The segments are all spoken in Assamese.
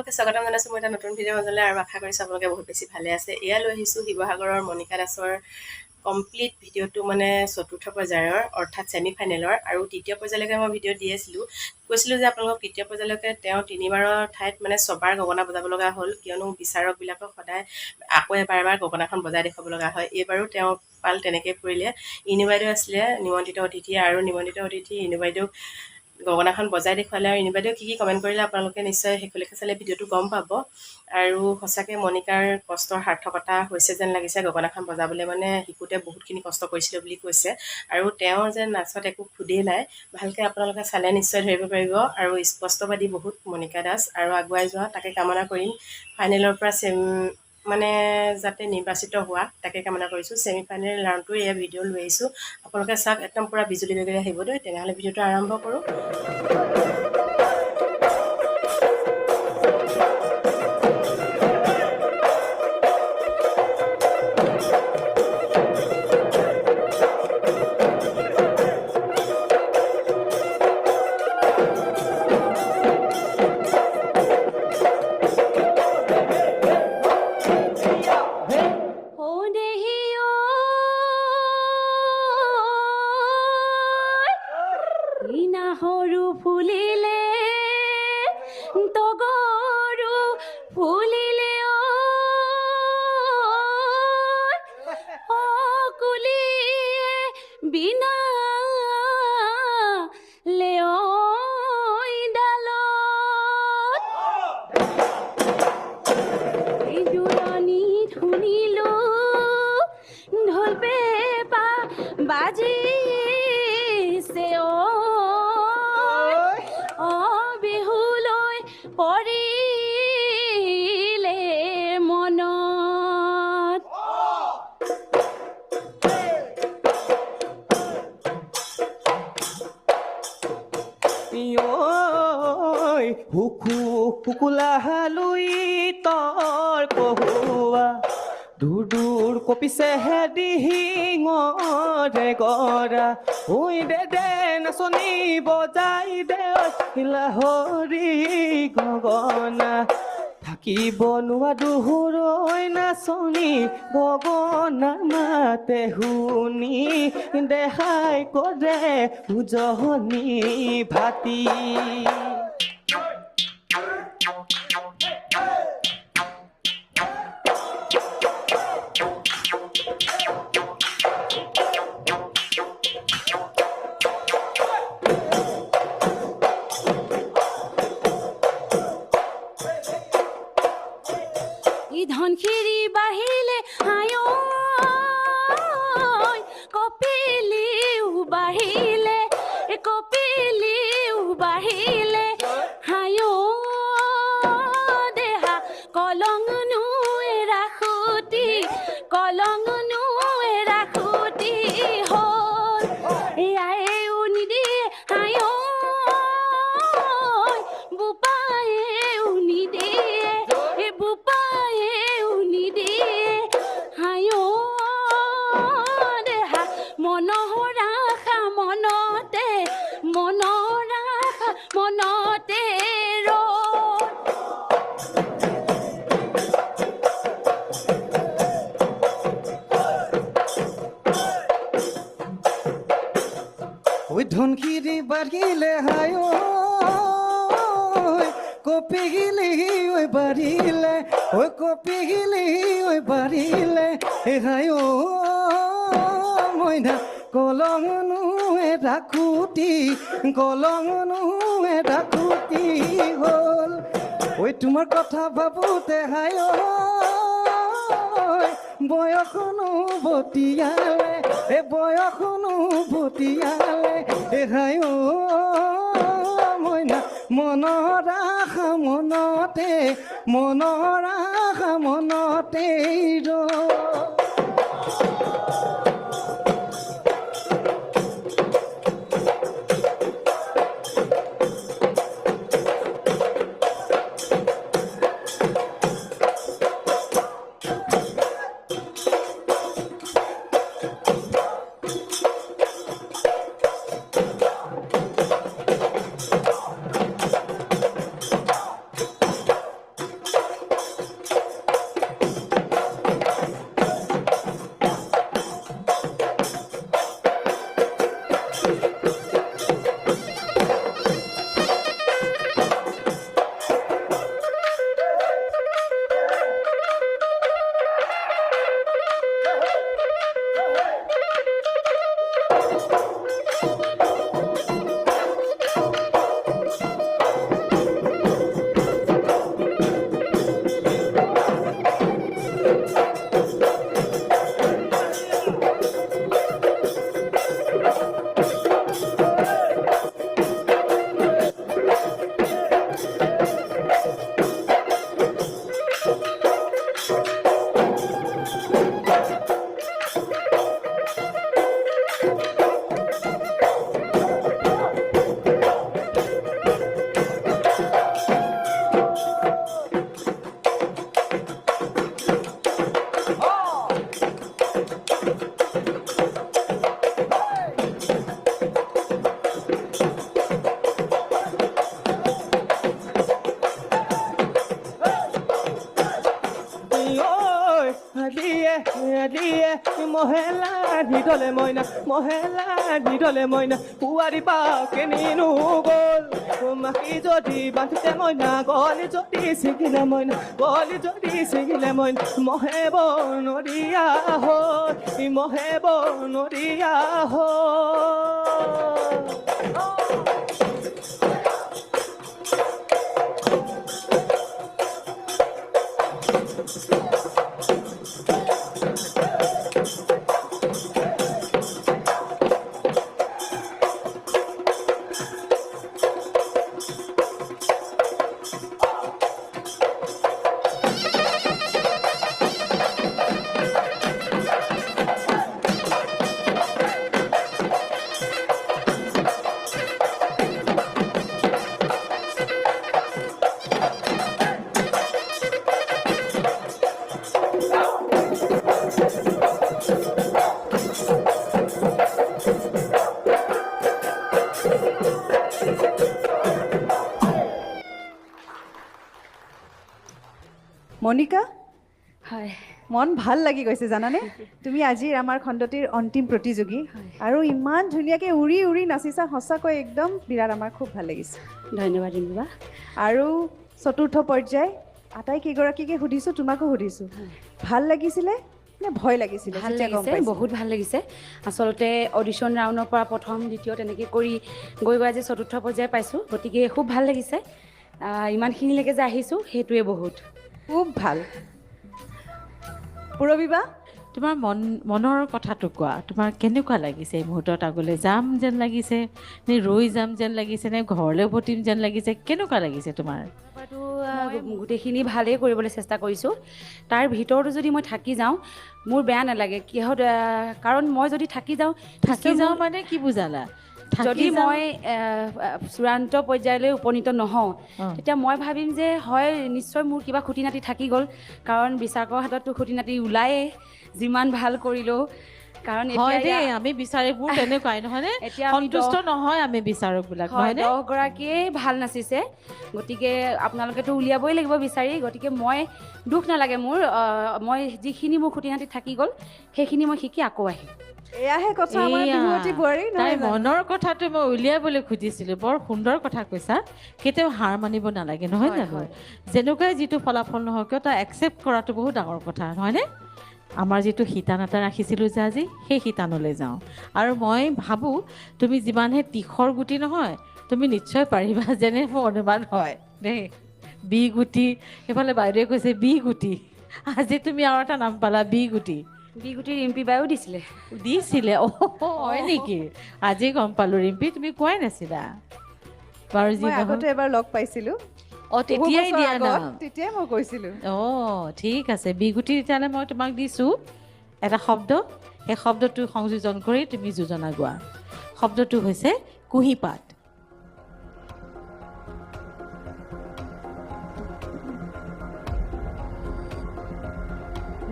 সকলোকে স্বাগতম জনাইছোঁ মই এটা নতুন ভিডিঅ' মাজলৈ আৰু আশা কৰিছোঁ আপোনালোকে বহুত বেছি ভালে আছে। এয়া লৈ আহিছোঁ শিৱসাগৰৰ মণিকা দাসৰ কমপ্লিট ভিডিঅ'টো, মানে চতুৰ্থ পৰ্যায়ৰ, অৰ্থাৎ ছেমি ফাইনেলৰ। আৰু তৃতীয় পৰ্যায়লৈকে মই ভিডিঅ' দি আছিলোঁ। কৈছিলোঁ যে আপোনালোকক তৃতীয় পৰ্যায়লৈকে তেওঁ তিনিবাৰৰ ঠাইত মানে ছবাৰ গগনা বজাব লগা হ'ল, কিয়নো বিচাৰকবিলাকক সদায় আকৌ এবাৰ এবাৰ গগনাখন বজাই দেখুৱাব লগা হয়। এইবাৰো তেওঁ পাল তেনেকৈ পৰিলে। ইনু বাইদেউ আছিলে নিমন্ত্ৰিত অতিথি আৰু নিমন্ত্ৰিত অতিথি ইনু বাইদেউক গগনাখন বজাই দেখুৱালে আৰু ইনু বাইদেউ কি কি কমেণ্ট কৰিলে, আপোনালোকে নিশ্চয় শেষলৈকে চালে ভিডিঅ'টো গম পাব। আৰু সঁচাকৈ মণিকাৰ কষ্টৰ সাৰ্থকতা হৈছে যেন লাগিছে। গগনাখন বজাবলৈ মানে শিকোঁতে বহুতখিনি কষ্ট কৰিছিলে বুলি কৈছে আৰু তেওঁৰ যে নাচত একো খুদেই নাই, ভালকৈ আপোনালোকে চালে নিশ্চয় ধৰিব পাৰিব। আৰু স্পষ্টবাদী বহুত মণিকা দাস আৰু আগুৱাই যোৱা তাকে কামনা কৰিম। ফাইনেলৰ পৰা চেম মানে যাতে নিৰ্বাচিত হোৱা তাকে কামনা কৰিছোঁ। ছেমি ফাইনেল ৰাউণ্ডটো এয়া ভিডিঅ' লৈ আহিছোঁ, আপোনালোকে চাওক। একদম পূৰা বিজুলী বেগেৰে আহিব দেই। তেনেহ'লে ভিডিঅ'টো আৰম্ভ কৰোঁ। ও দেহি ঐ, নাহৰু ফুলিলে, তগৰু ফুলিলে, ঐ, কুলিয়ে বিনালে ঐ ডালত। জোৰণিত শুনিলো ঢোল পেঁপা বাজিছে, ঐ, অ বিহুলৈ পৰিলে মনত। ঐ হুকু কুকুলা হালুই তৰ কহুৱা, দূৰ দূৰ কপিছে হে দিহিঙৰে গৰা। ঐ দে দে নাচনী বজাই দে ঐ লাহৰি গগনা। থাকিব নোৱাৰো নাচনী গগনাৰ মাতে শুনি, দেহাই কৰে উজনি ভাতি। ই ধনশিৰি বাঢ়িলে হায়, কপিলিও বাঢ়িলে, কপিলিও বাঢ়িলে হায়। দেহা কলং এৰাখুটি, কলং এৰাখুটি হ'ল, আয়েও নিদিয়ে হায়, বোপায়েও নিদিয়ে, বোপায়েও নিদিয়ে হায়। দেহা মনৰ আশা মনতে, মনৰ আশা মনতে ৰ'ল। ঐ ধনশিৰি বাঢ়িলে হায়, কপিলি ঐ বাঢ়িলে, ঐ কপিলি ঐ বাঢ়িলে হায়। মইনা কলংনো এটা খুটি, কলংনো এটা খুটি হ'ল। ঐ তোমাৰ কথা ভাবোতে হায়, বয়সনো বতিয়ালে, এ বয়সনো বতিয়ালে এ হায়। মইনা মনৰ আশা মনতে, মনৰ আশা মনতে ৰ। দিয়ে দিয়ে মহেলা নিদলে মইনা মহেলা নিদলে মইনা পুৱাৰী কেনিনো গ'ল মাখি যদি বান্ধোতে মইনা গলি যদি ছিগিলে মইনা গলি যদি ছিগিলে মইনা মহে বনৰীয়া হ'ল মহে বনৰীয়া হ'ল। মনিকা, হয়, মন ভাল লাগি গৈছে জানানে? তুমি আজিৰ আমাৰ খণ্ডটিৰ অন্তিম প্ৰতিযোগী আৰু ইমান ধুনীয়াকৈ উৰি উৰি নাচিছা, সঁচাকৈ একদম বিৰাট আমাৰ খুব ভাল লাগিছে। ধন্যবাদ ৰিম্পী। আৰু চতুৰ্থ পৰ্যায় আটাইকেইগৰাকীকে সুধিছোঁ, তোমাকো সুধিছোঁ, ভাল লাগিছিলে নে ভয় লাগিছিলে? ভাল লাগিছে, বহুত ভাল লাগিছে। আচলতে অডিশ্যন ৰাউণ্ডৰ পৰা প্ৰথম দ্বিতীয় তেনেকৈ কৰি গৈ গৈ আজি চতুৰ্থ পৰ্যায় পাইছোঁ, গতিকে খুব ভাল লাগিছে। ইমানখিনিলৈকে যে আহিছোঁ সেইটোৱে বহুত। খুব ভাল। পূৰবী বা, তোমাৰ মনৰ কথাটো কোৱা, তোমাৰ কেনেকুৱা লাগিছে এই মুহূৰ্তত? আগলৈ যাম যেন লাগিছে নে ৰৈ যাম যেন লাগিছে নে ঘৰলৈ উভতিম যেন লাগিছে, কেনেকুৱা লাগিছে তোমাৰ? গোটেইখিনি ভালেই কৰিবলৈ চেষ্টা কৰিছোঁ, তাৰ ভিতৰতো যদি মই থাকি যাওঁ মোৰ বেয়া নালাগে। কিহত? কাৰণ মই যদি থাকি যাওঁ, থাকি যাওঁ মানে কি বুজালা? যদি মই চূড়ান্ত পৰ্যায়লৈ উপনীত নহওঁ তেতিয়া মই ভাবিম যে হয় নিশ্চয় মোৰ কিবা খুটি নাটি থাকি গ'ল, কাৰণ বিচাৰকৰ হাতততো খুটি নাটি ওলায়েই যিমান ভাল কৰিলেও। কাৰণ আমি বিচাৰিবোৰ তেনেকুৱাই নহয়নে? সন্তুষ্ট নহয় আমি বিচাৰকবিলাক, নহয়নে? 10গৰাকীয়ে ভাল নাচিছে, গতিকে আপোনালোকেতো উলিয়াবই লাগিব বিচাৰি। গতিকে মই দুখ নালাগে মোৰ, মই যিখিনি মোৰ খুটি নাটি থাকি গ'ল সেইখিনি মই শিকি আকৌ আহিম। এয়াহে কথা আমাৰ বিহুৱতী বোৱাৰী, তাই মনৰ কথাটো মই উলিয়াবলৈ খুজিছিলোঁ। বৰ সুন্দৰ কথা কৈছা, কেতিয়াও হাৰ মানিব নালাগে নহয় জানো? যেনেকুৱাই যিটো ফলাফল নহওক কিয় তাক একচেপ্ট কৰাটো বহুত ডাঙৰ কথা নহয়নে? আমাৰ যিটো শিতান এটা ৰাখিছিলোঁ যে আজি সেই শিতানলৈ যাওঁ, আৰু মই ভাবোঁ তুমি যিমানহে তীখৰ গুটি নহয় তুমি নিশ্চয় পাৰিবা, যেনে মোৰ অনুমান হয় দেই। বি গুটি, সেইফালে বাইদেৱে কৈছে বি গুটি, আজি তুমি আৰু এটা নাম পালা বি গুটি। বি গুটি ৰিম্পী বায়ো দিছিলে। দিছিলে? অ হয় নেকি? আজি গম পালোঁ ৰিম্পী, তুমি কোৱাই নাছিলা। বাৰু যি আগতে এবাৰ লগ পাইছিলোঁ। অ তেতিয়াই দিয়া নাম, তেতিয়াই মই কৈছিলোঁ। অ ঠিক আছে, বি গুটি তেতিয়াহ'লে মই তোমাক দিছোঁ এটা শব্দ, সেই শব্দটো সংযোজন কৰি তুমি যোজনা গোৱা। শব্দটো হৈছে কুঁহিপাত।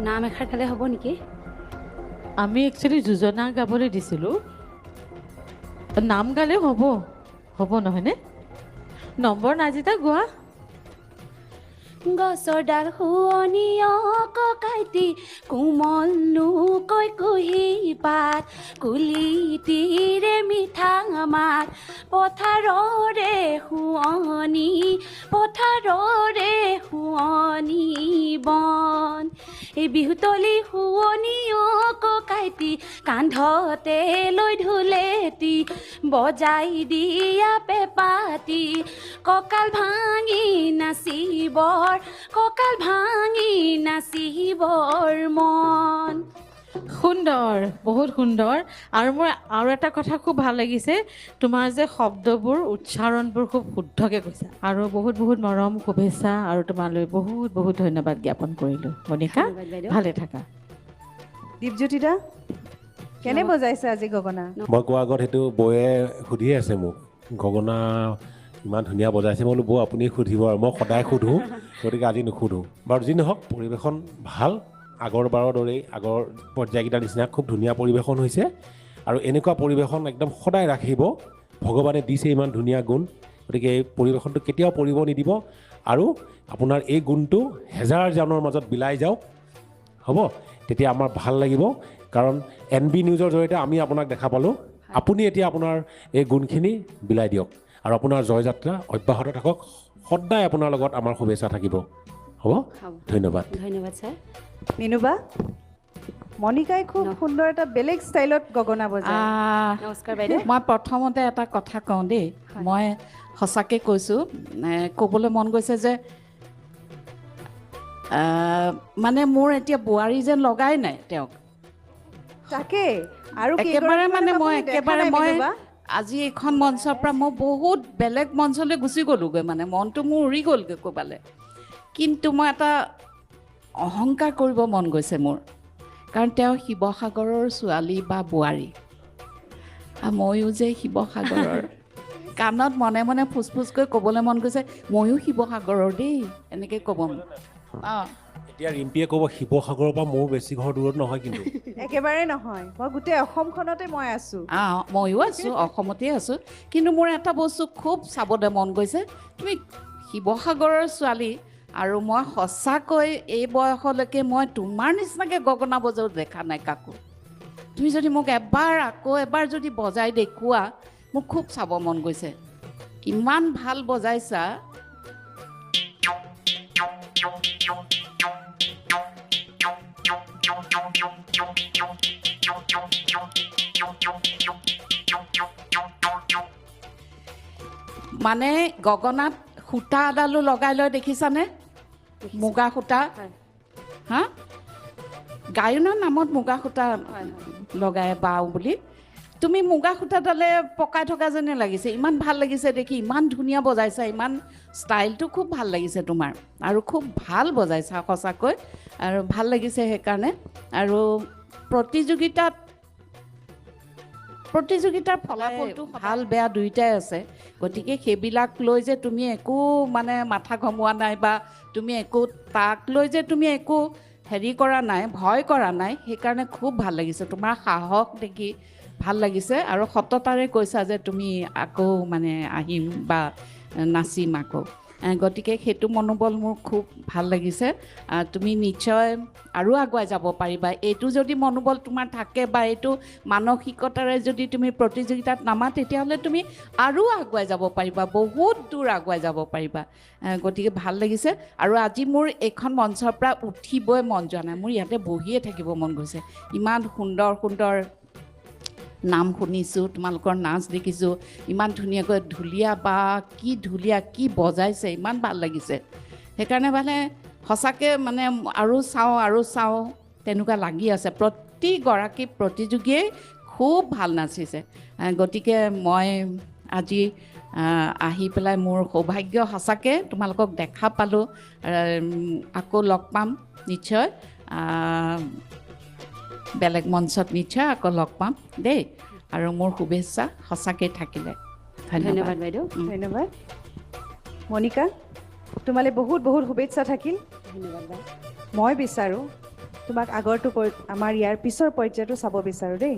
নাম এষাৰ গালে হ'ব নেকি? আমি একচুৱেলি যোজনা গাবলৈ দিছিলোঁ, নাম গালেও হ'ব, হ'ব নহয়নে? নম্বৰ নাজিতা গোৱা। গছৰ ডাল শুৱনি ককাইটি কোমল কৈ কুঁহি পাত, কুলিটিৰে মিঠা মাত, পথাৰৰে শুৱনি পথাৰৰে শুৱনি বন, এই বিহুতলি শুৱনি ককাইটি কান্ধতে লৈ ঢোলেটি বজাই দিয়া পেপাটি, কঁকাল ভাঙি নাচিবৰ কঁকাল ভাঙি নাচিবৰ মন। সুন্দৰ, বহুত সুন্দৰ। আৰু মোৰ আৰু এটা কথা খুব ভাল লাগিছে, তোমাৰ যে শব্দবোৰ উচ্চাৰণবোৰ খুব শুদ্ধকৈ কৈছা। আৰু বহুত বহুত মৰম শুভেচ্ছা আৰু তোমালৈ বহুত বহুত ধন্যবাদ জ্ঞাপন কৰিলোঁ মনিকা, ভালে থাকা। দীপজ্যোতি দা, কেনে বজাইছে আজি গগনা? মই কোৱাৰ আগত সেইটো বৌয়ে সুধি আছে মোক, গগনা ইমান ধুনীয়া বজাইছে। মই বোলো বৌ আপুনি সুধিব আৰু মই সদায় সোধোঁ, গতিকে আজি নুসুধোঁ। বাৰু যি নহওক পৰিৱেশন ভাল, আগৰ বাৰৰ দৰেই আগৰ পৰ্যায়কেইটাৰ নিচিনা খুব ধুনীয়া পৰিৱেশন হৈছে। আৰু এনেকুৱা পৰিৱেশন একদম সদায় ৰাখিব, ভগৱানে দিছে ইমান ধুনীয়া গুণ, গতিকে এই পৰিৱেশনটো কেতিয়াও পৰিব নিদিব। আৰু আপোনাৰ এই গুণটো হেজাৰ জনৰ মাজত বিলাই যাওক। হ'ব, তেতিয়া আমাৰ ভাল লাগিব। কাৰণ এন বি নিউজৰ জৰিয়তে আমি আপোনাক দেখা পালোঁ। আপুনি এতিয়া আপোনাৰ এই গুণখিনি বিলাই দিয়ক আৰু আপোনাৰ জয়যাত্ৰা অব্যাহত থাকক। সদায় আপোনাৰ লগত আমাৰ শুভেচ্ছা থাকিব। হ'ব, ধন্যবাদ। ধন্যবাদ ছাৰ। মিনুবা, মণিকাই খুব সুন্দৰ এটা বেলেগ ষ্টাইলত গগনা বজায়। নমস্কাৰ বাইদেউ। মই প্ৰথমতে এটা কথা কওঁ দেই, মই সঁচাকৈ কৈছোঁ, ক'বলৈ মন গৈছে যে মানে মোৰ এতিয়া বোৱাৰী যেন লগাই নাই তেওঁক। তাকে আৰু একেবাৰে মানে মই একেবাৰে মই আজি এইখন মঞ্চৰ পৰা মই বহুত বেলেগ মঞ্চলৈ গুচি গ'লোগৈ, মানে মনটো মোৰ উৰি গ'লগৈ ক'ৰবালৈ। কিন্তু মই এটা অহংকাৰ কৰিব মন গৈছে মোৰ, কাৰণ তেওঁ শিৱসাগৰৰ ছোৱালী বা বোৱাৰী, ময়ো যে শিৱসাগৰৰ। কাণত মনে মনে ফুচফুচকৈ ক'বলৈ মন গৈছে ময়ো শিৱসাগৰৰ দেই, এনেকৈ ক'ব। অঁ, এতিয়া ৰিম্পীয়ে ক'ব শিৱসাগৰৰ পৰা মোৰ বেছি ঘৰ দূৰত নহয়, কিন্তু একেবাৰে নহয়, মই গোটেই অসমখনতে মই আছোঁ। অঁ, ময়ো আছোঁ, অসমতেই আছোঁ। কিন্তু মোৰ এটা বস্তু খুব চাবলৈ মন গৈছে, তুমি শিৱসাগৰৰ ছোৱালী আৰু মই সঁচাকৈ এই বয়সলৈকে মই তোমাৰ নিচিনাকৈ গগনা বজাও দেখা নাই কাকো। তুমি যদি মোক এবাৰ আকৌ এবাৰ যদি বজাই দেখুওৱা, মোক খুব চাব মন গৈছে, ইমান ভাল বজাইছা। মানে গগনাত সূতা এডালো লগাই লৈ দেখিছানে? মুগা সূতা, হা, গায়নৰ নামত মুগা সূতা লগাই বাওঁ বুলি, তুমি মুগা সূতাডালে পকাই থকা যেনে লাগিছে। ইমান ভাল লাগিছে দেখি, ইমান ধুনীয়া বজাইছা, ইমান ষ্টাইলটো খুব ভাল লাগিছে তোমাৰ, আৰু খুব ভাল বজাইছা সঁচাকৈ, আৰু ভাল লাগিছে সেইকাৰণে। আৰু প্ৰতিযোগিতাৰ ফলাফলটো ভাল বেয়া দুয়োটাই আছে, গতিকে সেইবিলাক লৈ যে তুমি একো মানে মাথা ঘমোৱা নাই বা তুমি একো তাক লৈ যে তুমি একো হেৰি কৰা নাই, ভয় কৰা নাই, সেইকাৰণে খুব ভাল লাগিছে। তোমাৰ সাহস দেখি ভাল লাগিছে আৰু সততাৰে কৈছা যে তুমি আকৌ মানে আহিম বা নাচিম আকৌ, গতিকে সেইটো মনোবল মোৰ খুব ভাল লাগিছে। তুমি নিশ্চয় আৰু আগুৱাই যাব পাৰিবা। এইটো যদি মনোবল তোমাৰ থাকে বা এইটো মানসিকতাৰে যদি তুমি প্ৰতিযোগিতাত নামা, তেতিয়াহ'লে তুমি আৰু আগুৱাই যাব পাৰিবা, বহুত দূৰ আগুৱাই যাব পাৰিবা। গতিকে ভাল লাগিছে। আৰু আজি মোৰ এইখন মঞ্চৰ পৰা উঠিবই মন যোৱা নাই, মোৰ ইয়াতে বহিয়ে থাকিব মন গৈছে। ইমান সুন্দৰ সুন্দৰ নাম শুনিছোঁ, তোমালোকৰ নাচ দেখিছোঁ, ইমান ধুনীয়াকৈ ঢুলীয়া বা কি ঢুলীয়া কি বজাইছে, ইমান ভাল লাগিছে। সেইকাৰণে মানে সঁচাকৈ মানে আৰু চাওঁ আৰু চাওঁ তেনেকুৱা লাগি আছে। প্ৰতিগৰাকী প্ৰতিযোগীয়েই খুব ভাল নাচিছে। গতিকে মই আজি আহি পেলাই মোৰ সৌভাগ্য সঁচাকৈ তোমালোকক দেখা পালোঁ। আকৌ লগ পাম নিশ্চয়, বেলেগ মঞ্চত নিশ্চয় আকৌ লগ পাম দেই। আৰু মোৰ শুভেচ্ছা সঁচাকৈ থাকিলে। ধন্যবাদ বাইদেউ। ধন্যবাদ মণিকা, তোমালৈ বহুত বহুত শুভেচ্ছা থাকিল। ধন্যবাদ। মই বিচাৰোঁ তোমাক আগৰটো আমাৰ ইয়াৰ পিছৰ পৰ্যায়টো চাব বিচাৰোঁ দেই।